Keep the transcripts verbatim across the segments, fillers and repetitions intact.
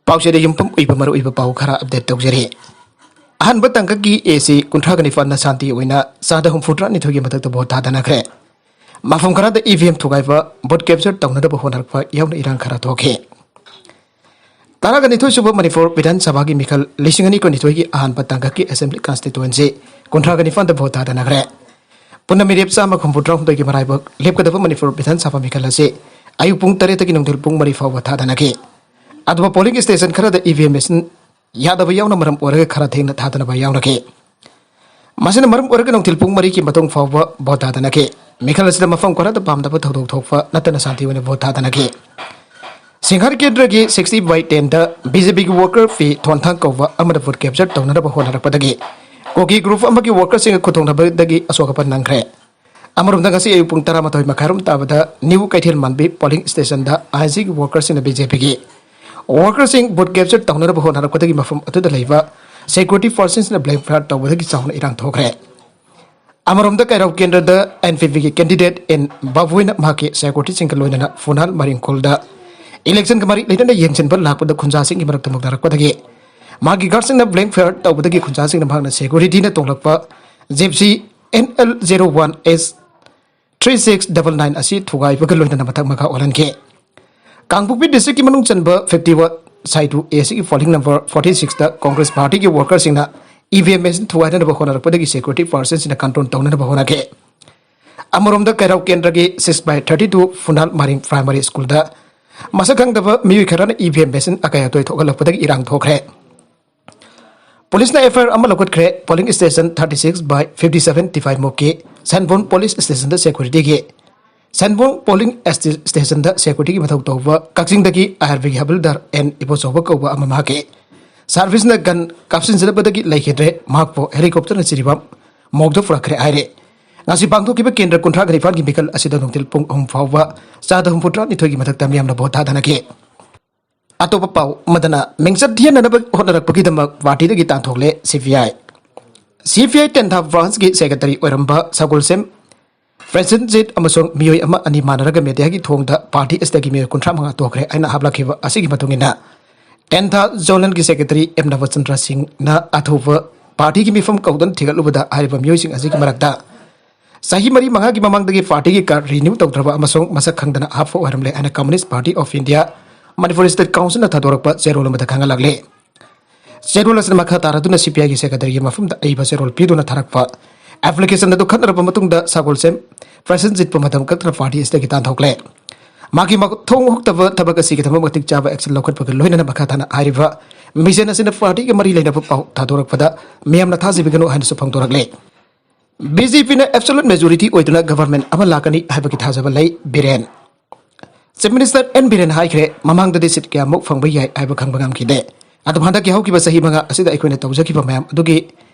ꯄꯥꯎꯆꯦꯗ ꯌꯨꯝꯐꯝ ꯑꯣꯏꯕ ꯃꯔꯨꯑꯣꯏꯕ ꯄꯥꯎ ꯈꯔ ꯑꯞꯗꯦꯠ ꯇꯧꯖꯔꯤ꯫ ꯑꯍꯥꯟꯕ ꯇꯥꯡꯀꯛꯀꯤ ꯑꯦꯁꯤ ꯀꯨꯟꯊ꯭ꯔꯥꯒ ꯅꯤꯄꯥꯟꯅ ꯁꯥꯟꯇꯤ ꯑꯣꯏꯅ ꯆꯥꯗ ꯍꯨꯝꯐꯨꯇꯔꯥꯅꯤꯊꯣꯏꯒꯤ ꯃꯊꯛꯇ ꯚꯣꯠ ꯊꯥꯗꯅꯈ꯭ꯔꯦ꯫ ꯃꯐꯝ ꯈꯔꯗ ꯏ ꯚꯤ ꯑꯦꯝ ꯊꯨꯒꯥꯏꯕ, ꯚꯣꯠ ꯀꯦꯞꯆꯔ ꯇꯧꯅꯗꯕ ꯍꯣꯠꯅꯔꯛꯄ ꯌꯥꯎꯅ ꯏꯔꯥꯡ ꯈꯔ ꯊꯣꯛꯈꯤ꯫ ꯇꯔꯥꯒ ꯅꯤꯊꯣꯏ ꯁꯨꯕ ꯃꯅꯤꯄꯨꯔ ꯕꯤꯙꯥꯟ ꯁꯚꯥꯒꯤ ꯃꯤꯈꯜ ꯂꯤꯁꯤꯡ ꯑꯅꯤ ꯀꯨꯟꯅꯤꯊꯣꯏꯒꯤ ꯑꯍꯥꯟꯕ ꯇꯥꯡꯀꯛꯀꯤ ꯑꯦꯁꯦꯝꯕ꯭ꯂꯤ ꯀꯟꯁꯇꯤꯇ꯭ꯋꯦꯟꯁꯤ ꯀꯨꯟꯊ꯭ꯔꯥꯒ ꯅꯤꯄꯥꯟꯗ ꯚꯣꯠ ꯊꯥꯗꯅꯈ꯭ꯔꯦ꯫ ꯄꯨꯟꯅ ꯃꯤꯔꯦꯞ ꯆꯥꯝꯃ ꯍꯨꯝꯐꯨꯇꯔꯥꯍꯨꯝꯗꯣꯏꯒꯤ ꯃꯔꯥꯏꯕꯛ ꯂꯦꯞꯀꯗꯕ ꯃꯅꯤꯄꯨꯔ ꯕꯤꯙꯥꯟ ꯁꯚꯥ ꯃꯤꯈꯜ ꯑꯁꯤ ꯑꯌꯨꯛ ꯄꯨꯡ ꯇꯔꯦꯠꯇꯒꯤ ꯅꯨꯡꯊꯤꯜ ꯄꯨꯡ ꯃꯔꯤ ꯐꯥꯎꯕ ꯊꯥꯗꯅꯈꯤ꯫ ꯑꯗꯨꯒ ꯄꯣꯂꯤꯡ ꯁ꯭ꯇꯦꯁꯟ ꯈꯔꯗ ꯏ ꯚꯤ ꯑꯦꯝ ꯃꯦꯁꯤꯟ ꯌꯥꯗꯕ ꯌꯥꯎꯅ ꯃꯔꯝ ꯑꯣꯏꯔꯒ ꯈꯔ ꯊꯦꯡꯅ ꯊꯥꯗꯅꯕ ꯌꯥꯎꯅꯈꯤ꯫ ꯃꯁꯤꯅ ꯃꯔꯝ ꯑꯣꯏꯔꯒ ꯅꯨꯡꯊꯤꯜ ꯄꯨꯡ ꯃꯔꯤꯒꯤ ꯃꯇꯨꯡ ꯐꯥꯎꯕ ꯚꯣꯠ ꯊꯥꯗꯅꯈꯤ꯫ ꯃꯤꯈꯜ ꯑꯁꯤꯗ ꯃꯐꯝ ꯈꯔꯗ ꯄꯥꯝꯗꯕ ꯊꯧꯗꯣꯛ ꯊꯣꯛꯄ ꯅꯠꯇꯅ ꯁꯥꯟꯇꯤ ꯑꯣꯏꯅ ꯚꯣꯠ ꯊꯥꯗꯅꯈꯤ꯫ ꯁꯤꯡꯍꯥꯔ ꯀꯦꯟꯗ꯭ꯔꯒꯤ sixty by ten the B J ꯄꯤꯒꯤ ꯋꯥꯔꯀꯔ ꯄꯤ ꯊꯣꯟꯊꯥꯡ ꯀꯧꯕ ꯑꯃꯅ ꯚꯣꯠ ꯀꯦꯞꯆꯔ ꯇꯧꯅꯅꯕ ꯍꯣꯠꯅꯔꯛꯄꯗꯒꯤ ꯀꯨꯀꯤ ꯒ꯭ꯔꯨꯞ ꯑꯃꯒꯤ ꯋꯥꯔꯀꯔꯁꯤꯡꯒ ꯈꯨꯠꯊꯣꯛꯅꯕꯗꯒꯤ ꯑꯁꯣꯛ ꯑꯄꯟ ꯅꯪꯈ꯭ꯔꯦ꯫ ꯑꯃꯔꯣꯝꯗ ꯉꯁꯤ ꯑꯌꯨꯛ ꯄꯨꯡ ꯇꯔꯥꯃꯥꯊꯣꯏ ꯃꯈꯥꯏꯔꯣꯝ ꯇꯥꯕꯗ ꯅ꯭ꯌꯨ ꯀꯩꯊꯦꯜ ꯃꯥꯟꯕꯤ ꯄꯣꯂꯤꯡ ꯁ꯭ꯇꯦꯁꯟꯗ ꯑꯥꯏ ꯑꯦꯟ ꯁꯤꯒꯤ ꯋꯥꯔꯀꯔꯁꯤꯡꯅ ꯕꯤ ꯖꯦ ꯄꯤꯒꯤ ꯋꯥꯔꯀꯔꯁꯤꯡ ꯚꯣꯠ ꯀꯦꯞꯆꯔ ꯇꯧꯅꯅꯕ ꯍꯣꯠꯅꯔꯛꯄꯗꯒꯤ ꯃꯐꯝ ꯑꯗꯨꯗ ꯂꯩꯕ ꯁꯦꯀ꯭ꯌꯨꯔꯤꯇꯤ ꯐꯣꯔꯁꯁꯤꯡꯅ ꯕ꯭ꯂꯦꯡ ꯐꯥꯌꯔ ꯇꯧꯕꯗꯒꯤ ꯆꯥꯎꯅ ꯏꯔꯥꯡ ꯊꯣꯛꯈ꯭ꯔꯦ꯫ ꯑꯃꯔꯣꯝꯗ ꯀꯩꯔꯥꯎ ꯀꯦꯟꯗ꯭ꯔꯗ ꯑꯦꯟ ꯄꯤ ꯄꯤꯒꯤ ꯀꯦꯟꯗꯤꯗꯦꯠ ꯑꯦꯟ ꯕꯥꯕꯨꯅ ꯃꯍꯥꯛꯀꯤ ꯁꯦꯀ꯭ꯌꯨꯔꯤꯇꯤꯁꯤꯡꯒ ꯂꯣꯏꯅꯅ ꯐꯨꯅꯥꯜ ꯃꯔꯤꯡꯈꯣꯜꯗ ꯏꯂꯦꯛꯁꯟꯒ ꯃꯔꯤ ꯂꯩꯅꯅ ꯌꯦꯡꯁꯤꯟꯕ ꯂꯥꯛꯄꯗ ꯈꯨꯟꯖꯥꯁꯤꯡꯒꯤ ꯃꯔꯛꯇ ꯃꯨꯛꯅꯔꯛꯄꯗꯒꯤ ꯃꯍꯥꯛꯀꯤ ꯒꯥꯔꯗꯁꯤꯡꯅ ꯕ꯭ꯂꯦꯡ ꯐꯥꯌꯔ ꯇꯧꯕꯗꯒꯤ ꯈꯨꯟꯖꯥꯁꯤꯡꯅ ꯃꯍꯥꯛꯅ ꯁꯦꯀ꯭ꯌꯨꯔꯤꯇꯤꯅ ꯇꯣꯡꯂꯛꯄ gypsy N L zero one S three six double nine ꯑꯁꯤ ꯊꯨꯒꯥꯏꯕꯒ ꯂꯣꯏꯅꯅ ꯃꯊꯛ ꯃꯈꯥ ꯑꯣꯜꯍꯟꯈꯤ꯫ ꯀꯥꯡꯄꯣꯛꯄꯤ ꯗꯤꯁꯇ꯭ꯔꯤꯛꯀꯤ ꯃꯅꯨꯡ ꯆꯟꯕ fifty one ꯁꯥꯏꯗꯨ ꯑꯦ ꯁꯤꯒꯤ ꯄꯣꯂꯤꯡ ꯅꯝꯕꯔ forty six ꯇ ꯀꯣꯡꯒ꯭ꯔꯦꯁ ꯄꯥꯔꯇꯤꯒꯤ ꯋꯥꯔꯀꯔꯁꯤꯡꯅ ꯏ ꯚꯤ ꯑꯦꯝ ꯃꯦꯁꯤꯟ ꯊꯨꯒꯥꯏꯅꯅꯕ ꯍꯣꯠꯅꯔꯛꯄꯗꯒꯤ ꯁꯦꯀ꯭ꯌꯨꯔꯤꯇꯤ ꯐꯣꯔꯁꯦꯁꯁꯤꯡꯅ ꯀꯟꯇ꯭ꯔꯣꯜ ꯇꯧꯅꯅꯕ ꯍꯣꯠꯅꯈꯤ꯫ ꯑꯃꯔꯣꯝꯗ ꯀꯩꯔꯥꯎ ꯀꯦꯟꯗ꯭ꯔꯒꯤ six by thirty two Phunal ꯃꯔꯤꯡ ꯄ꯭ꯔꯥꯏꯃꯥꯔꯤ ꯁ꯭ꯀꯨꯜꯗ ꯃꯁꯛ ꯈꯪꯗꯕ ꯃꯤꯑꯣꯏ ꯈꯔꯅ ꯏ ꯚꯤ ꯑꯦꯝ ꯃꯦꯁꯤꯟ ꯑꯀꯥꯏ ꯑꯇꯣꯏ ꯊꯣꯛꯍꯜꯂꯛꯄꯗꯒꯤ ꯏꯔꯥꯡ ꯊꯣꯛꯈ꯭ꯔꯦ꯫ ꯄꯨꯂꯤꯁꯅ ꯑꯦꯐ ꯑꯥꯏ ꯑꯥꯔ ꯑꯃ ꯂꯧꯈꯠꯈ꯭ꯔꯦ꯫ Polling station thirty six by fifty seven ꯇꯤꯐꯥꯏꯃꯨꯛꯀꯤ ꯁꯟꯕꯣꯟ ꯄꯣꯂꯤꯁ ꯁ꯭ꯇꯦꯁꯟꯗ ꯁꯦꯀ꯭ꯌꯨꯔꯤꯇꯤꯒꯤ, ꯁꯟꯕꯣꯟ ꯄꯣꯂꯤꯡ ꯁ꯭ꯇꯦ-, ꯁ꯭ꯇꯦꯁꯟꯗ ꯁꯦꯀ꯭ꯌꯨꯔꯤꯇꯤꯒꯤ ꯃꯊꯧ ꯇꯧꯕ ꯀꯛꯆꯤꯡꯗꯒꯤ ꯑꯥꯏ ꯑꯥꯔ ꯕꯤꯒꯤ ꯍꯕꯜꯗꯥꯔ ꯑꯦꯟ ꯏꯕꯣꯆꯧꯕ ꯀꯧꯕ ꯑꯃ ꯃꯍꯥꯛꯀꯤ ꯁꯥꯔꯚꯤꯁꯅ ꯒꯟ ꯀꯥꯞꯁꯤꯟꯖꯔꯛꯄꯗꯒꯤ ꯂꯩꯈꯤꯗ꯭ꯔꯦ꯫ ꯃꯍꯥꯛꯄꯨ ꯍꯦꯂꯤꯀꯣꯞꯇꯔꯅ ꯖꯤꯔꯤꯕꯥꯝ ꯃꯣꯛꯗ ꯄꯨꯔꯛꯈ꯭ꯔꯦ ꯍꯥꯏꯔꯦ꯫ ꯉꯁꯤ ꯄꯥꯡꯊꯣꯛꯈꯤꯕ ꯀꯦꯟꯗ꯭ꯔ ꯀꯨꯟꯊ꯭ꯔꯥꯒ ꯅꯤꯄꯥꯟꯒꯤ ꯃꯤꯈꯜ ꯑꯁꯤꯗ ꯅꯨꯡꯊꯤꯜ ꯄꯨꯡ ꯑꯍꯨꯝ ꯐꯥꯎꯕ ꯆꯥꯗ ꯍꯨꯝꯐꯨꯇꯔꯥꯅꯤꯊꯣꯏꯒꯤ ꯃꯊꯛꯇ ꯃꯤꯌꯥꯝꯅ ꯚꯣꯠ ꯊꯥꯗꯅꯈꯤ꯫ ꯑꯇꯣꯞꯄ ꯄꯥꯎ ꯑꯃꯗꯅ ꯃꯤꯡꯆꯠ ꯊꯤꯍꯟꯅꯅꯕ ꯍꯣꯠꯅꯔꯛꯄꯒꯤꯗꯃꯛ ꯄꯥꯔꯇꯤꯗꯒꯤ ꯇꯥꯟꯊꯣꯛꯂꯦ ꯁꯤ ꯄꯤ ꯑꯥꯏ꯫ ꯁꯤ ꯄꯤ ꯑꯥꯏ ꯇꯦꯟꯊꯥ ꯕ꯭ꯔꯥꯟꯁꯀꯤ ꯁꯦꯀ꯭ꯔꯦꯇꯔꯤ ꯑꯣꯏꯔꯝꯕ ꯁꯒꯣꯜꯁꯦꯝ ꯄ꯭ꯔꯦꯁꯦꯟꯖꯤꯠ ꯑꯃꯁꯨꯡ ꯃꯤꯑꯣꯏ ꯑꯃ ꯑꯅꯤ ꯃꯥꯟꯅꯔꯒ ꯃꯦꯗꯤꯌꯥꯒꯤ ꯊꯣꯡꯗ ꯄꯥꯔꯇꯤ ꯑꯁꯤꯗꯒꯤ ꯃꯤꯑꯣꯏ ꯀꯨꯟꯊ꯭ꯔꯥ ꯃꯉꯥ ꯇꯣꯛꯈ꯭ꯔꯦ ꯍꯥꯏꯅ ꯍꯥꯞꯂꯛꯈꯤꯕ ꯑꯁꯤꯒꯤ ꯃꯇꯨꯡ ꯏꯟꯅ ꯇꯦꯟꯊꯥ ꯖꯣꯟꯒꯤ ꯁꯦꯀ꯭ꯔꯦꯇꯔꯤ ꯑꯦꯝ ꯅꯕꯆꯟꯗ꯭ꯔ ꯁꯤꯡꯅ ꯑꯊꯨꯕ ꯄꯥꯔꯇꯤꯒꯤ ꯃꯤꯐꯝ ꯀꯧꯗꯨꯅ ꯊꯤꯒꯠꯂꯨꯕꯗ ꯍꯥꯏꯔꯤꯕ ꯃꯤꯑꯣꯏꯁꯤꯡ ꯑꯁꯤꯒꯤ ꯃꯔꯛꯇ ꯆꯍꯤ ꯃꯔꯤ ꯃꯉꯥꯒꯤ ꯃꯃꯥꯡꯗꯒꯤ ꯄꯥꯔꯇꯤꯒꯤ ꯀꯥꯔꯗ ꯔꯤꯅ꯭ꯌꯨ ꯇꯧꯗ꯭ꯔꯕ ꯑꯃꯁꯨꯡ ꯃꯁꯛ ꯈꯪꯗꯅ ꯍꯥꯞꯄ ꯑꯣꯏꯔꯝꯂꯦ ꯍꯥꯏꯅ Communist Party of India Manipur State Councilꯅ ꯊꯥꯗꯣꯔꯛꯄ ꯆꯦꯔꯣꯜ ꯑꯃꯗ ꯈꯪꯍꯜꯂꯛꯂꯤ꯫ ꯆꯦꯔꯣꯜ ꯑꯁꯤꯅ ꯃꯈꯥ ꯇꯥꯔꯗꯨꯅ CPIꯒꯤ ꯁꯦꯀ꯭ꯔꯦꯇꯔꯤꯒꯤ ꯃꯐꯝꯗ ꯑꯏꯕ ꯆꯦꯔꯣꯜ ꯄꯤꯗꯨꯅ ꯊꯥꯔꯛꯄ ꯑꯦꯄ꯭ꯂꯤꯀꯦꯁꯟ ꯑꯗꯨ ꯈꯟꯅꯔꯕ ꯃꯇꯨꯡꯗ ꯁꯒꯣꯜꯁꯦꯝ ꯄ꯭ꯔꯁꯦꯟꯖꯤꯠꯄꯨ ꯃꯇꯝ ꯀꯛꯇꯅ ꯄꯥꯔꯇꯤ ꯑꯁꯤꯗꯒꯤ ꯇꯥꯟꯊꯣꯛꯂꯦ꯫ ꯃꯥꯒꯤ ꯃꯊꯧ ꯍꯨꯛꯇꯕ ꯊꯕꯛ ꯑꯁꯤꯒꯤꯗꯃꯛ ꯃꯇꯤꯛ ꯆꯥꯕ ꯑꯦꯛꯁꯟ ꯂꯧꯈꯠꯄꯒ ꯂꯣꯏꯅꯅ ꯃꯈꯥ ꯇꯥꯅ ꯍꯥꯏꯔꯤꯕ ꯃꯤꯁꯟ ꯑꯁꯤꯅ ꯄꯥꯔꯇꯤꯒ ꯃꯔꯤ ꯂꯩꯅꯕ ꯄꯥꯎ ꯊꯥꯗꯣꯔꯛꯄꯗ ꯃꯤꯌꯥꯝꯅ ꯊꯥꯖꯕꯤꯒꯅꯨ ꯍꯥꯏꯅꯁꯨ ꯐꯣꯡꯗꯣꯔꯛꯂꯦ꯫ BJPꯅ absolute majority ꯑꯣꯏꯗꯨꯅ ꯒꯚꯔꯟꯃꯦꯟ ꯑꯃ ꯂꯥꯛꯀꯅꯤ ꯍꯥꯏꯕꯒꯤ ꯊꯥꯖꯕ ꯂꯩ꯫ Biren. Chief Minister N Biren ꯍꯥꯏꯈ꯭ꯔꯦ, ꯃꯃꯥꯡꯗꯗꯤ ꯁꯤꯠ ꯀꯌꯥꯃꯨꯛ ꯐꯪꯕ ꯌꯥꯏ ꯍꯥꯏꯕ ꯈꯪꯕ ꯉꯝꯈꯤꯗꯦ꯫ ꯑꯗꯨꯕꯨ ꯍꯟꯗꯛꯀꯤ ꯍꯧꯈꯤꯕ ꯆꯍꯤ ꯃꯉꯥ ꯑꯁꯤꯗ ꯑꯩꯈꯣꯏꯅ ꯇꯧꯖꯈꯤꯕ ꯃꯌꯥꯝ ꯑꯗꯨꯒꯤ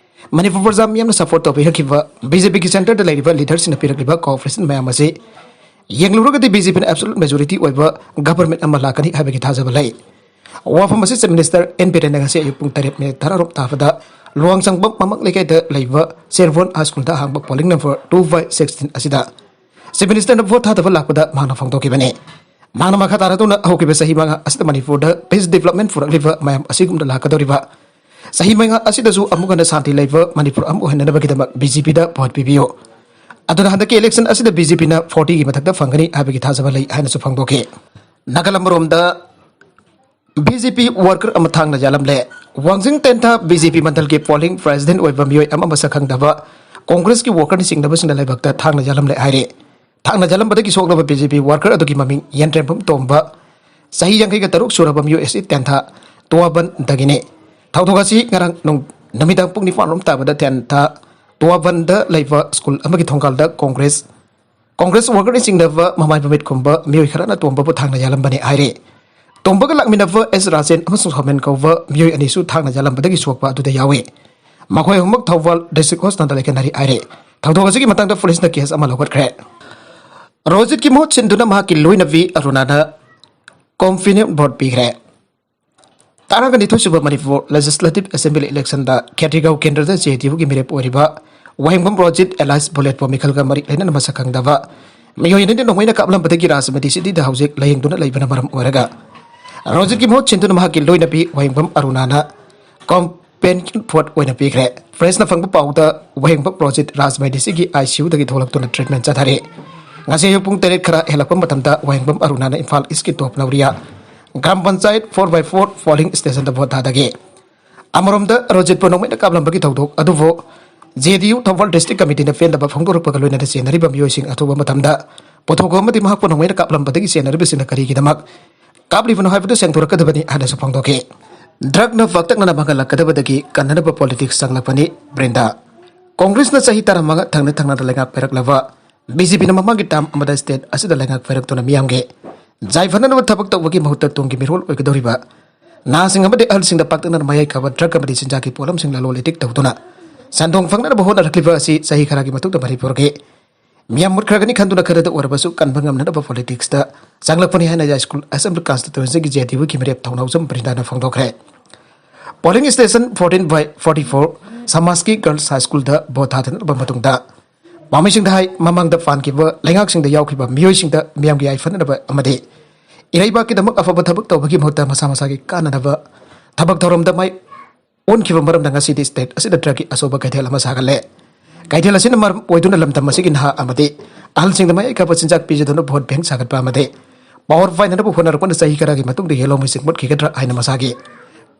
ꯃꯅꯤꯄꯨꯔ ꯄ꯭ꯔꯖꯥ ꯃꯤꯌꯥꯝꯅ ꯁꯄꯣꯔꯠ ꯇꯧꯕꯤꯔꯛꯈꯤꯕ BJPꯒꯤ ꯁꯦꯟꯇꯔꯗ ꯂꯩꯔꯤꯕ ꯂꯤꯗꯔꯁꯤꯡꯅ ꯄꯤꯔꯛꯂꯤꯕ ꯀꯣꯑꯣꯄꯔꯦꯁꯟ ꯃꯌꯥꯝ ꯑꯁꯤ ꯌꯦꯡꯂꯨꯔꯒꯗꯤ BJPꯅ absolute majority ꯑꯣꯏꯕ ꯒꯚꯔꯟꯃꯦꯟ ꯑꯃ ꯂꯥꯛꯀꯅꯤ ꯍꯥꯏꯕꯒꯤ ꯊꯥꯖꯕ ꯂꯩ꯫ ꯋꯥꯐꯝ ꯑꯁꯤ Chief Minister N Birenꯅ ꯉꯁꯤ ꯑꯌꯨꯛ ꯄꯨꯡ ꯇꯔꯦꯠ ꯃꯤꯅꯤꯠ ꯇꯔꯥꯔꯣꯝ ꯇꯥꯕꯗ ꯂꯨꯋꯥꯡꯁꯪꯕꯝ ꯃꯃꯛ ꯂꯩꯀꯥꯏꯗ ꯂꯩꯕ ꯁꯦꯔꯕꯣꯟ ꯍꯥꯏ ꯁ꯭ꯀꯨꯜꯗ ꯍꯥꯡꯕ polling number two by sixteen ꯑꯁꯤꯗ Chief Ministerꯅ ꯚꯣꯠ ꯊꯥꯗꯕ ꯂꯥꯛꯄꯗ ꯃꯍꯥꯛꯅ ꯐꯣꯡꯗꯣꯛꯈꯤꯕꯅꯤ꯫ ꯃꯍꯥꯛꯅ ꯃꯈꯥ ꯇꯥꯔꯗꯨꯅ ꯍꯧꯈꯤꯕ ꯆꯍꯤ ꯃꯉꯥ ꯑꯁꯤꯗ ꯃꯅꯤꯄꯨꯔꯗ peace development ꯄꯨꯔꯛꯂꯤꯕ ꯃꯌꯥꯝ ꯑꯁꯤꯒꯨꯝꯅ ꯂꯥꯛꯀꯗꯧꯔꯤꯕ ꯆꯍꯤ ꯃꯉꯥ ꯑꯁꯤꯗꯁꯨ ꯑꯃꯨꯛ ꯍꯟꯅ ꯁꯥꯟꯇꯤ ꯂꯩꯕ ꯃꯅꯤꯄꯨꯔ ꯑꯃ ꯑꯣꯏꯍꯟꯅꯅꯕꯒꯤꯗꯃꯛ BJPꯗ ꯚꯣꯠ ꯄꯤꯕꯤꯌꯨ꯫ ꯑꯗꯨꯅ ꯍꯟꯗꯛꯀꯤ election ꯑꯁꯤꯗ BJPꯅ fortyꯒꯤ ꯃꯊꯛꯇ ꯐꯪꯒꯅꯤ ꯍꯥꯏꯕꯒꯤ ꯊꯥꯖꯕ ꯂꯩ ꯍꯥꯏꯅꯁꯨ ꯐꯣꯡꯗꯣꯛꯈꯤ꯫ ꯅꯥꯒꯥꯂꯝ ꯔꯣꯝꯗ BJP worker ꯑꯃ ꯊꯥꯡꯅ ꯌꯥꯜꯂꯝꯂꯦ꯫ ꯋꯥꯡꯖꯤꯡ ꯇꯦꯟꯊꯥ BJP ꯃꯟꯗꯜꯒꯤ polling president ꯑꯣꯏꯕ ꯃꯤꯑꯣꯏ ꯑꯃ ꯃꯁꯛ ꯈꯪꯗꯕ ꯀꯣꯡꯒ꯭ꯔꯦꯁꯀꯤ workerꯅ ꯆꯤꯡꯅꯕꯁꯤꯡꯅ ꯂꯩꯕꯥꯛꯇ ꯊꯥꯡꯅ ꯌꯥꯜꯂꯝꯂꯦ ꯍꯥꯏꯔꯤ꯫ ꯊꯥꯡꯅ ꯌꯥꯜꯂꯝꯕꯗꯒꯤ ꯁꯣꯛꯂꯕ BJP worker ꯑꯗꯨꯒꯤ ꯃꯃꯤꯡ ꯌꯦꯟꯇ꯭ꯔꯦꯝꯕꯝ ꯇꯣꯝꯕ, ꯆꯍꯤ ꯌꯥꯡꯈꯩꯒ ꯇꯔꯨꯛ ꯁꯨꯔꯕ ꯃꯤꯑꯣꯏ ꯑꯁꯤ ꯇꯦꯟꯊꯥ ꯇꯨꯋꯥꯕꯟꯗꯒꯤꯅꯤ꯫ ꯊꯧꯗꯣꯛ ꯑꯁꯤ ꯉꯔꯥꯡ ꯅꯨꯡ-, ꯅꯨꯃꯤꯗꯥꯡ ꯄꯨꯡ ꯅꯤꯄꯥꯟ ꯔꯣꯝ ꯇꯥꯕꯗ ꯇꯦꯟꯊꯥ ꯇꯨꯋꯥꯕꯟꯗ ꯂꯩꯕ ꯁ꯭ꯀꯨꯜ ꯑꯃꯒꯤ ꯊꯣꯡꯒꯥꯜꯗ ꯀꯣꯡꯒ꯭ꯔꯦꯁ, ꯀꯣꯡꯒ꯭ꯔꯦꯁ workerꯅ ꯆꯤꯡꯅꯕ ꯃꯃꯥꯏ ꯃꯃꯤꯠ ꯈꯨꯝꯕ ꯃꯤꯑꯣꯏ ꯈꯔꯅ ꯇꯣꯝꯕꯕꯨ ꯊꯥꯡꯅ ꯌꯥꯜꯂꯝꯕꯅꯤ ꯍꯥꯏꯔꯤ꯫ ꯇꯣꯝꯕꯒ ꯂꯥꯛꯃꯤꯟꯅꯕ ꯑꯦꯁ ꯔꯥꯖꯦꯟ ꯑꯃꯁꯨꯡ ꯁꯣꯃꯦꯟ ꯀꯧꯕ ꯃꯤꯑꯣꯏ ꯑꯅꯤꯁꯨ ꯊꯥꯡꯅ ꯌꯥꯜꯂꯝꯕꯗꯒꯤ ꯁꯣꯛꯄ ꯑꯗꯨꯗ ꯌꯥꯎꯏ꯫ ꯃꯈꯣꯏ ꯑꯍꯨꯝꯃꯛ ꯊꯧꯕꯥꯜ district hospitalꯗ ꯂꯥꯏꯀꯠꯅꯔꯤ ꯍꯥꯏꯔꯤ꯫ ꯊꯧꯗꯣꯛ ꯑꯁꯤꯒꯤ ꯃꯇꯥꯡꯗ ꯄꯨꯂꯤꯁꯅ case ꯑꯃ ꯂꯧꯈꯠꯈ꯭ꯔꯦ꯫ ꯔꯣꯖꯤꯠꯀꯤ ꯃꯍꯨꯠ ꯁꯤꯟꯗꯨꯅ ꯃꯍꯥꯛꯀꯤ ꯂꯣꯏꯅꯕꯤ ꯑꯔꯨꯅꯥꯅ confidence vote ꯄꯤꯈ꯭ꯔꯦ꯫ ꯇꯔꯥꯒ ꯅꯤꯊꯣꯏ ꯁꯨꯕ ꯃꯅꯤꯄꯨꯔ Legislative Assembly electionꯗ ꯈꯦꯇ꯭ꯔꯤꯒꯥꯎ ꯀꯦꯟꯗ꯭ꯔꯗ JDUꯒꯤ ꯃꯤꯔꯦꯞ ꯑꯣꯏꯔꯤꯕ ꯋꯥꯍꯦꯡꯕꯝ ꯔꯣꯖꯤꯠ alias ꯕꯨꯂꯦꯠꯄꯨ ꯃꯤꯈꯜꯒ ꯃꯔꯤ ꯂꯩꯅꯅ ꯃꯁꯛ ꯈꯪꯗꯕ ꯃꯤꯑꯣꯏ ꯑꯅꯤꯅ ꯅꯣꯡꯃꯩꯅ ꯀꯥꯞꯂꯝꯕꯗꯒꯤ ꯔꯥꯖꯃꯇꯤ cityꯗ ꯍꯧꯖꯤꯛ ꯂꯥꯌꯦꯡꯗꯨꯅ ꯂꯩꯕꯅ ꯃꯔꯝ ꯑꯣꯏꯔꯒ ꯔꯣꯖꯤꯠꯀꯤ ꯃꯍꯨꯠ ꯁꯤꯟꯗꯨꯅ ꯃꯍꯥꯛꯀꯤ ꯂꯣꯏꯅꯕꯤ ꯋꯥꯍꯦꯡꯕꯝ ꯑꯔꯨꯅꯥꯅ ꯀꯣꯝꯄꯦꯅꯤꯌꯟ ꯐꯣꯔꯠ ꯑꯣꯏꯅ ꯄꯤꯈ꯭ꯔꯦ꯫ ꯄ꯭ꯔꯦꯁꯅ ꯐꯪꯕ ꯄꯥꯎꯗ, ꯋꯥꯍꯦꯡꯕꯝ ꯔꯣꯖꯤꯠ ꯔꯥꯖꯃꯩꯗꯤꯁꯤꯒꯤ ꯑꯥꯏ ꯁꯤ ꯌꯨꯗꯒꯤ ꯊꯣꯛꯂꯛꯇꯨꯅ ꯇ꯭ꯔꯤꯠꯃꯦꯟ ꯆꯠꯊꯔꯤ꯫ ꯉꯁꯤ ꯑꯌꯨꯛ ꯄꯨꯡ ꯇꯔꯦꯠ ꯈꯔ ꯍꯦꯜꯂꯛꯄ ꯃꯇꯝꯗ ꯋꯥꯍꯦꯡꯕꯝ ꯑꯔꯨꯅꯥꯅ ꯏꯝꯐꯥꯜ ꯏꯁꯀꯤ Top Naoria gram panchayat four by four polling ꯁ꯭ꯇꯦꯁꯟꯗ ꯚꯣꯠ ꯊꯥꯗꯒꯦ꯫ ꯑꯃꯔꯣꯝꯗ ꯔꯣꯖꯤꯠꯄꯨ ꯅꯣꯡꯃꯩꯅ ꯀꯥꯞꯂꯝꯕꯒꯤ ꯊꯧꯗꯣꯛ ꯑꯗꯨꯕꯨ J D U Thoubal district ꯀꯃꯤꯇꯤꯅ ꯄꯦꯟꯗꯕ ꯐꯣꯡꯗꯣꯔꯛꯄꯒ ꯂꯣꯏꯅꯅ ꯆꯦꯟꯅꯔꯤꯕ ꯃꯤꯑꯣꯏꯁꯤꯡ ꯑꯊꯨꯕ ꯃꯇꯝꯗ ꯄꯨꯊꯣꯛꯄ ꯑꯃꯗꯤ ꯃꯍꯥꯛꯄꯨ ꯅꯣꯡꯃꯩꯅ ꯀꯥꯞꯂꯝꯕꯗꯒꯤ ꯆꯦꯟꯅꯔꯤꯕꯁꯤꯡꯅ ꯀꯔꯤꯒꯤꯗꯃꯛ ꯀꯥꯞꯂꯤꯕꯅꯣ ꯍꯥꯏꯕꯗꯨ ꯁꯦꯡꯗꯣꯔꯛꯀꯗꯕꯅꯤ ꯍꯥꯏꯅꯁꯨ ꯐꯣꯡꯗꯣꯛꯈꯤ꯫ ꯗ꯭ꯔꯒꯅ ꯄꯥꯛꯇꯛꯅꯅ ꯃꯥꯡꯍꯜꯂꯛꯀꯗꯕꯗꯒꯤ ꯀꯟꯅꯅꯕ ꯄꯣꯂꯤꯇꯤꯛꯁ ꯆꯪꯂꯛꯄꯅꯤ ꯕ꯭ꯔꯤꯟꯗꯥ꯫ ꯀꯣꯡꯒ꯭ꯔꯦꯁꯅ ꯆꯍꯤ ꯇꯔꯥꯃꯉꯥ ꯊꯪꯅ ꯊꯪꯅꯅ ꯂꯩꯉꯥꯛ ꯄꯥꯏꯔꯛꯂꯕ ꯕꯤ ꯖꯦ ꯄꯤꯅ ꯃꯃꯥꯡꯒꯤ ꯇꯥꯔꯝ ꯑꯃꯗ ꯁ꯭ꯇꯦꯠ ꯑꯁꯤꯗ ꯂꯩꯉꯥꯛ ꯄꯥꯏꯔꯛꯇꯨꯅ ꯃꯤꯌꯥꯝꯒꯤ ꯌꯥꯏꯐꯅꯅꯕ ꯊꯕꯛ ꯇꯧꯕꯒꯤ ꯃꯍꯨꯠꯇ ꯇꯨꯡꯒꯤ ꯃꯤꯔꯣꯜ ꯑꯣꯏꯒꯗꯧꯔꯤꯕ ꯅꯍꯥꯁꯤꯡ ꯑꯃꯗꯤ ꯑꯍꯜꯁꯤꯡꯗ ꯄꯥꯛꯇꯛꯅꯅ ꯃꯌꯥꯏ ꯀꯥꯕ ꯗ꯭ꯔꯒ ꯑꯃꯗꯤ ꯆꯤꯟꯖꯥꯛꯀꯤ ꯄꯣꯠꯂꯝꯁꯤꯡ ꯂꯂꯣꯟ ꯏꯇꯤꯛ ꯇꯧꯗꯨꯅ ꯁꯦꯟꯗꯣꯡ ꯐꯪꯅꯅꯕ ꯍꯣꯠꯅꯔꯛꯂꯤꯕ ꯑꯁꯤ ꯆꯍꯤ ꯈꯔꯒꯤ ꯃꯇꯨꯡꯗ ꯃꯅꯤꯄꯨꯔꯒꯤ ꯃꯤꯌꯥꯝ ꯃꯨꯠꯈ꯭ꯔꯒꯅꯤ ꯈꯟꯗꯨꯅ ꯈꯔꯗ ꯑꯣꯏꯔꯕꯁꯨ ꯀꯟꯕ ꯉꯝꯅꯅꯕ ꯄꯣꯂꯤꯇꯤꯛꯁꯇ ꯆꯪꯂꯛꯄꯅꯤ ꯍꯥꯏꯅ ꯌꯥꯏꯁ꯭ꯀꯨꯜ ꯑꯦꯁꯦꯝꯕ꯭ꯂꯤ ꯀꯟꯁꯇꯤꯇ꯭ꯋꯦꯟꯁꯤꯒꯤ ꯖꯦ ꯗꯤ ꯌꯨꯒꯤ ꯃꯤꯔꯦꯞ ꯊꯧꯅꯥꯎꯖꯝ ꯕ꯭ꯔꯤꯟꯗꯥꯅ ꯐꯣꯡꯗꯣꯛꯈ꯭ꯔꯦ꯫ Polling station fourteen by forty four ꯁꯃꯥꯖꯀꯤ ꯒꯔꯜꯁ ꯍꯥꯏ ꯁ꯭ꯀꯨꯜꯗ ꯚꯣꯠ ꯊꯥꯗꯅꯕ ꯃꯇꯨꯡꯗ ꯄꯥꯝꯃꯤꯁꯤꯡꯗ ꯍꯥꯏ, ꯃꯃꯥꯡꯗ ꯄꯥꯟꯈꯤꯕ ꯂꯩꯉꯥꯛꯁꯤꯡꯗ ꯌꯥꯎꯈꯤꯕ ꯃꯤꯑꯣꯏꯁꯤꯡꯗ ꯃꯤꯌꯥꯝꯒꯤ ꯌꯥꯏꯐꯅꯅꯕ ꯑꯃꯗꯤ ꯏꯔꯩꯕꯥꯛꯀꯤꯗꯃꯛ ꯑꯐꯕ ꯊꯕꯛ ꯇꯧꯕꯒꯤ ꯃꯍꯨꯠꯇ ꯃꯁꯥ ꯃꯁꯥꯒꯤ ꯀꯥꯟꯅꯅꯕ ꯊꯕꯛ ꯊꯧꯔꯝꯗ ꯃꯥꯏ ꯑꯣꯟꯈꯤꯕ ꯃꯔꯝꯅ ꯉꯁꯤꯗꯤ ꯁ꯭ꯇꯦꯠ ꯑꯁꯤꯗ ꯗ꯭ꯔꯒꯀꯤ ꯑꯆꯧꯕ ꯀꯩꯊꯦꯜ ꯑꯃ ꯁꯥꯒꯠꯂꯦ꯫ ꯀꯩꯊꯦꯜ ꯑꯁꯤꯅ ꯃꯔꯝ ꯑꯣꯏꯗꯨꯅ ꯂꯝꯗꯝ ꯑꯁꯤꯒꯤ ꯅꯍꯥ ꯑꯃꯗꯤ ꯑꯍꯜꯁꯤꯡꯗ ꯃꯌꯥꯏ ꯀꯥꯕ ꯆꯤꯟꯖꯥꯛ ꯄꯤꯖꯗꯨꯅ ꯚꯣꯠ ꯕꯦꯡꯛ ꯁꯥꯒꯠꯄ ꯑꯃꯗꯤ ꯄꯥꯋꯔ ꯄꯥꯏꯅꯅꯕ ꯍꯣꯠꯅꯔꯛꯄꯅ ꯆꯍꯤ ꯈꯔꯒꯤ ꯃꯇꯨꯡꯗ ꯌꯦꯜꯍꯧꯃꯤꯁꯤꯡ ꯃꯨꯠꯈꯤꯒꯗ꯭ꯔꯥ ꯍꯥꯏꯅ ꯃꯁꯥꯒꯤ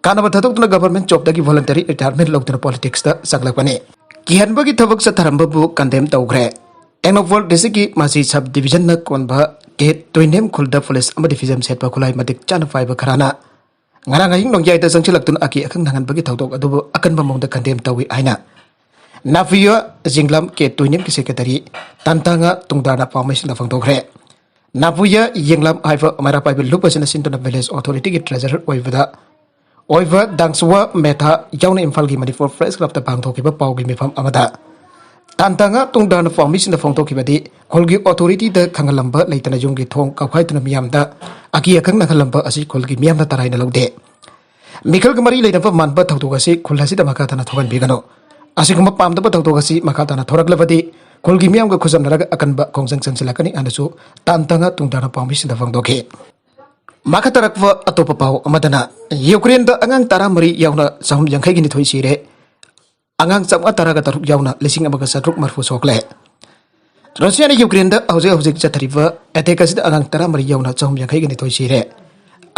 ꯀꯥꯟꯅꯕ ꯊꯥꯗꯣꯛꯇꯨꯅ ꯒꯚꯔꯟꯃꯦꯟꯠ ꯖꯣꯕꯇꯒꯤ ꯚꯣꯂꯟꯇꯔꯤ ꯔꯤꯇꯥꯌꯔꯃꯦꯟꯠ ꯂꯧꯗꯨꯅ ꯄꯣꯂꯤꯇꯤꯛꯁꯇ ꯆꯪꯂꯛꯄꯅꯤ꯫ ꯀꯤꯍꯟꯕꯒꯤ ꯊꯕꯛ ꯆꯠꯊꯔꯝꯕꯕꯨ ꯀꯟꯗꯦꯝ ꯇꯧꯈ꯭ꯔꯦ꯫ ꯇꯦꯡꯅꯧꯄꯜ ꯗꯤꯁꯇ꯭ꯔꯤꯛꯀꯤ ꯃꯥꯁꯤ ꯁꯕ ꯗꯤꯕꯤꯖꯟꯅ ꯀꯣꯟꯕ ꯀꯦ ꯇꯣꯏꯅꯦꯝ ꯈꯨꯜꯗ ꯄꯨꯂꯤꯁ ꯑꯃꯗꯤ ꯐꯤꯖꯦꯝ ꯁꯦꯠꯄ ꯈꯨꯠꯂꯥꯏ ꯃꯇꯤꯛ ꯆꯥꯅ ꯄꯥꯏꯕ ꯈꯔꯅ ꯉꯔꯥꯡ ꯑꯍꯤꯡ ꯅꯣꯡꯌꯥꯏꯗ ꯆꯪꯁꯤꯜꯂꯛꯇꯨꯅ ꯑꯀꯤ ꯑꯈꯪ ꯅꯪꯍꯟꯕꯒꯤ ꯊꯧꯗꯣꯛ ꯑꯗꯨꯕꯨ ꯑꯀꯟꯕ ꯃꯑꯣꯡꯗ ꯀꯟꯗꯦꯝ ꯇꯧꯏ ꯍꯥꯏꯅ ꯅꯥꯐꯨꯌ ꯌꯦꯡꯂꯝ ꯀꯦ ꯇꯣꯏꯅꯦꯝꯒꯤ ꯁꯦꯀ꯭ꯔꯦꯇꯔꯤ ꯇꯥꯟꯇꯥꯉꯥ ꯇꯨꯡꯗꯥꯔꯅ ꯄꯥꯎꯃꯤꯁꯤꯡꯗ ꯐꯣꯡꯗꯣꯛꯈ꯭ꯔꯦ꯫ ꯅꯥꯐꯨꯌ ꯌꯦꯡꯂꯝ ꯍꯥꯏꯕ ꯃꯩꯔꯥ ꯄꯥꯏꯕꯤ ꯂꯨꯞ ꯑꯁꯤꯅ ꯁꯤꯟꯗꯨꯅ ꯚꯤꯂꯦꯖ ꯑꯣꯊꯣꯔꯤꯇꯤꯒꯤ ꯇ꯭ꯔꯦꯖꯔꯔ ꯑꯣꯏꯕꯗ ꯑꯣꯏꯕ ꯗꯥꯡꯁꯨꯋꯥ ꯃꯦꯊꯥ ꯌꯥꯎꯅ ꯏꯝꯐꯥꯜꯒꯤ ꯃꯅꯤꯄꯨꯔ ꯄ꯭ꯔꯦꯁ ꯀ꯭ꯂꯕꯇ ꯄꯥꯡꯊꯣꯛꯈꯤꯕ ꯄꯥꯎꯒꯤ ꯃꯤꯐꯝ ꯑꯃꯗ ꯇꯥꯟꯇꯥꯉꯥ ꯇꯨꯡꯗꯥꯔꯅ ꯄꯥꯎꯃꯤꯁꯤꯡꯗ ꯐꯣꯡꯗꯣꯛꯈꯤꯕꯗꯤ, ꯈꯨꯜꯒꯤ ꯑꯣꯊꯣꯔꯤꯇꯤꯗ ꯈꯪꯍꯜꯂꯝꯕ ꯂꯩꯇꯅ ꯌꯨꯝꯒꯤ ꯊꯣꯡ ꯀꯥꯎꯈꯥꯏꯗꯨꯅ ꯃꯤꯌꯥꯝꯗ ꯑꯀꯤ ꯑꯈꯪ ꯅꯪꯍꯜꯂꯝꯕ ꯑꯁꯤ ꯈꯨꯜꯒꯤ ꯃꯤꯌꯥꯝꯅ ꯇꯔꯥꯏꯅ ꯂꯧꯗꯦ꯫ ꯃꯤꯈꯜꯒ ꯃꯔꯤ ꯂꯩꯅꯕ ꯃꯥꯟꯕ ꯊꯧꯗꯣꯛ ꯑꯁꯤ ꯈꯨꯜ ꯑꯁꯤꯗ ꯃꯈꯥ ꯇꯥꯅ ꯊꯣꯛꯍꯟꯕꯤꯒꯅꯨ꯫ ꯑꯁꯤꯒꯨꯝꯕ ꯄꯥꯝꯗꯕ ꯊꯧꯗꯣꯛ ꯑꯁꯤ ꯃꯈꯥ ꯇꯥꯅ ꯊꯣꯔꯛꯂꯕꯗꯤ ꯈꯨꯜꯒꯤ ꯃꯤꯌꯥꯝꯒ ꯈꯨꯠꯁꯝꯅꯔꯒ ꯑꯀꯟꯕ ꯈꯣꯡꯖꯪ ꯆꯪꯁꯤꯜꯂꯛꯀꯅꯤ ꯍꯥꯏꯅꯁꯨ ꯇꯥꯟꯇꯥꯉꯥ ꯇꯨꯡꯗꯥꯔꯅ ꯄꯥꯎꯃꯤꯁꯤꯡꯗ ꯐꯣꯡꯗꯣꯛꯈꯤ꯫ ꯃꯈꯥ ꯇꯥꯔꯛꯄ ꯑꯇꯣꯞꯄ ꯄꯥꯎ ꯑꯃꯗꯅ, ꯌꯨꯀ꯭ꯔꯦꯟꯗ ꯑꯉꯥꯡ ꯇꯔꯥꯃꯔꯤ ꯌꯥꯎꯅ ꯆꯍꯨꯝ ꯌꯥꯡꯈꯩꯒ ꯅꯤꯊꯣꯏ ꯁꯤꯔꯦ꯫ ꯑꯉꯥꯡ ꯆꯥꯝꯃꯉꯥ ꯇꯔꯥꯒ ꯇꯔꯨꯛ ꯌꯥꯎꯅ ꯂꯤꯁꯤꯡ ꯑꯃꯒ ꯆꯥꯇ꯭ꯔꯨꯛ ꯃꯔꯤꯐꯨ ꯁꯣꯛꯂꯦ꯫ ꯔꯨꯁꯤꯌꯥꯅ ꯌꯨꯀ꯭ꯔꯦꯟꯗ ꯍꯧꯖꯤꯛ ꯍꯧꯖꯤꯛ ꯆꯠꯊꯔꯤꯕ ꯑꯦꯇꯦꯛ ꯑꯁꯤꯗ ꯑꯉꯥꯡ ꯇꯔꯥꯃꯔꯤ ꯌꯥꯎꯅ ꯆꯍꯨꯝ ꯌꯥꯡꯈꯩꯒ ꯅꯤꯊꯣꯏ ꯁꯤꯔꯦ꯫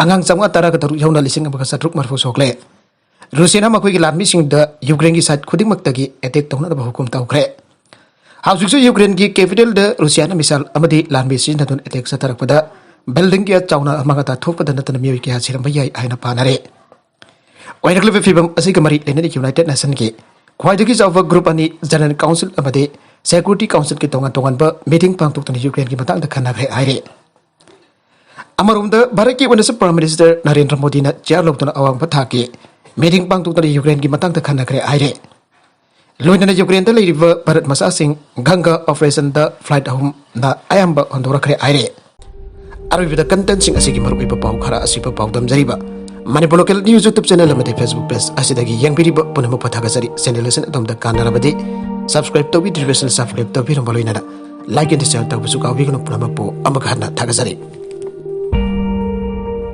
ꯑꯉꯥꯡ ꯆꯥꯝꯃꯉꯥ ꯇꯔꯥꯒ ꯇꯔꯨꯛ ꯌꯥꯎꯅ ꯂꯤꯁꯤꯡ ꯑꯃꯒ ꯆꯥꯇ꯭ꯔꯨꯛ ꯃꯔꯤꯐꯨ ꯁꯣꯛꯂꯦ꯫ ꯔꯨꯁꯤꯌꯥꯅ ꯃꯈꯣꯏꯒꯤ ꯂꯥꯟꯃꯤꯁꯤꯡꯗ ꯌꯨꯀ꯭ꯔꯦꯟꯒꯤ ꯁꯥꯏꯠ ꯈꯨꯗꯤꯡꯃꯛꯇꯒꯤ ꯑꯦꯇꯦꯛ ꯇꯧꯅꯅꯕ ꯍꯨꯀꯨꯝ ꯇꯧꯈ꯭ꯔꯦ꯫ ꯍꯧꯖꯤꯛꯁꯨ ꯌꯨꯀ꯭ꯔꯦꯟꯒꯤ ꯀꯦꯄꯤꯇꯦꯜꯗ ꯔꯨꯁꯤꯌꯥꯅ ꯃꯤꯁꯥꯏꯜ ꯑꯃꯗꯤ ꯂꯥꯟꯃꯤ ꯁꯤꯖꯤꯟꯅꯗꯨꯅ ꯑꯦꯇꯦꯛ ꯆꯠꯊꯔꯛꯄꯗ ꯕꯤꯜꯗꯤꯡ ꯀꯌꯥ ꯆꯥꯎꯅ ꯑꯃꯥꯡ ꯑꯇꯥ ꯊꯣꯛꯄꯗ ꯅꯠꯇꯅ ꯃꯤꯑꯣꯏ ꯀꯌꯥ ꯁꯤꯔꯝꯕ ꯌꯥꯏ ꯍꯥꯏꯅ ꯄꯥꯅꯔꯦ꯫ ꯑꯣꯏꯔꯛꯂꯤꯕ ꯐꯤꯕꯝ ꯑꯁꯤꯒ ꯃꯔꯤ ꯂꯩꯅꯅ ꯌꯨꯅꯥꯏꯇꯦꯗ ꯅꯦꯁꯟꯒꯤ ꯈ꯭ꯋꯥꯏꯗꯒꯤ ꯆꯥꯎꯕ ꯒ꯭ꯔꯨꯞ ꯑꯅꯤ, ꯖꯦꯅꯔꯦꯜ ꯀꯥꯎꯟꯁꯤꯜ ꯑꯃꯗꯤ ꯁꯦꯀ꯭ꯌꯨꯔꯤꯇꯤ ꯀꯥꯎꯟꯁꯤꯜꯒꯤ ꯇꯣꯉꯥꯟ ꯇꯣꯉꯥꯟꯕ ꯃꯤꯇꯤꯡ ꯄꯥꯡꯊꯣꯛꯇꯨꯅ ꯌꯨꯀ꯭ꯔꯦꯟꯒꯤ ꯃꯇꯥꯡꯗ ꯈꯟꯅꯈ꯭ꯔꯦ ꯍꯥꯏꯔꯦ꯫ ꯑꯃꯔꯣꯝꯗ ꯚꯥꯔꯠꯀꯤ ꯑꯣꯏꯅꯁꯨ ꯄ꯭ꯔꯥꯏꯝ ꯃꯤꯅꯤꯁꯇꯔ ꯅꯔꯦꯟꯗ꯭ꯔ ꯃꯣꯗꯤꯅ ꯆꯤꯌꯥꯔ ꯂꯧꯗꯨꯅ ꯑꯋꯥꯡꯕ ꯊꯥꯛꯀꯤ ꯃꯤꯇꯤꯡ ꯄꯥꯡꯊꯣꯛꯇꯨꯅ ꯌꯨꯀ꯭ꯔꯦꯟꯒꯤ ꯃꯇꯥꯡꯗ ꯈꯟꯅꯈ꯭ꯔꯦ ꯍꯥꯏꯔꯦ꯫ ꯂꯣꯏꯅꯅ ꯌꯨꯀ꯭ꯔꯦꯟꯗ ꯂꯩꯔꯤꯕ ꯚꯥꯔꯠ ꯃꯆꯥꯁꯤꯡ ꯒꯪꯒꯥ ꯑꯣꯄꯔꯦꯁꯟꯗ ꯐ꯭ꯂꯥꯏꯠ ꯑꯍꯨꯝꯅ ꯑꯌꯥꯝꯕ ꯍꯟꯗꯣꯔꯛꯈ꯭ꯔꯦ ꯍꯥꯏꯔꯦ꯫ ꯑꯔꯣꯏꯕꯗ ꯀꯟꯇꯦꯟꯁꯤꯡ ꯑꯁꯤꯒꯤ ꯃꯔꯨꯑꯣꯏꯕ ꯄꯥꯎ ꯈꯔ ꯑꯁꯤꯕꯨ ꯄꯥꯎꯗꯝꯖꯔꯤꯕ ꯃꯅꯤꯄꯨꯔ ꯂꯣꯀꯦꯜ ꯅ꯭ꯌꯨꯁ ꯌꯨꯇ꯭ꯌꯨꯕ ꯆꯦꯅꯦꯜ ꯑꯃꯗꯤ ꯐꯦꯁꯕꯨꯛ ꯄꯦꯖ ꯑꯁꯤꯗꯒꯤ ꯌꯦꯡꯕꯤꯔꯤꯕ ꯄꯨꯝꯅꯃꯛꯄꯨ ꯊꯥꯒꯠꯆꯔꯤ꯫ ꯆꯦꯅꯦꯜ ꯑꯁꯤꯅ ꯑꯗꯣꯝꯗ ꯀꯥꯟꯅꯔꯕꯗꯤ ꯁꯕꯁꯀ꯭ꯔꯥꯏꯕ ꯇꯧꯕꯤꯗ꯭ꯔꯤꯕꯁꯤꯡ ꯁꯕꯁꯀ꯭ꯔꯥꯏꯕ ꯇꯧꯕꯤꯔꯝꯕ ꯂꯣꯏꯅꯅ ꯂꯥꯏꯛ ꯑꯃꯗꯤ ꯁꯤꯌꯥꯔ ꯇꯧꯕꯁꯨ ꯀꯥꯎꯕꯤꯒꯅꯨ꯫ ꯄꯨꯝꯅꯃꯛꯄꯨ ꯑꯃꯨꯛ ꯍꯟꯅ ꯊꯥꯒꯠꯆꯔꯤ꯫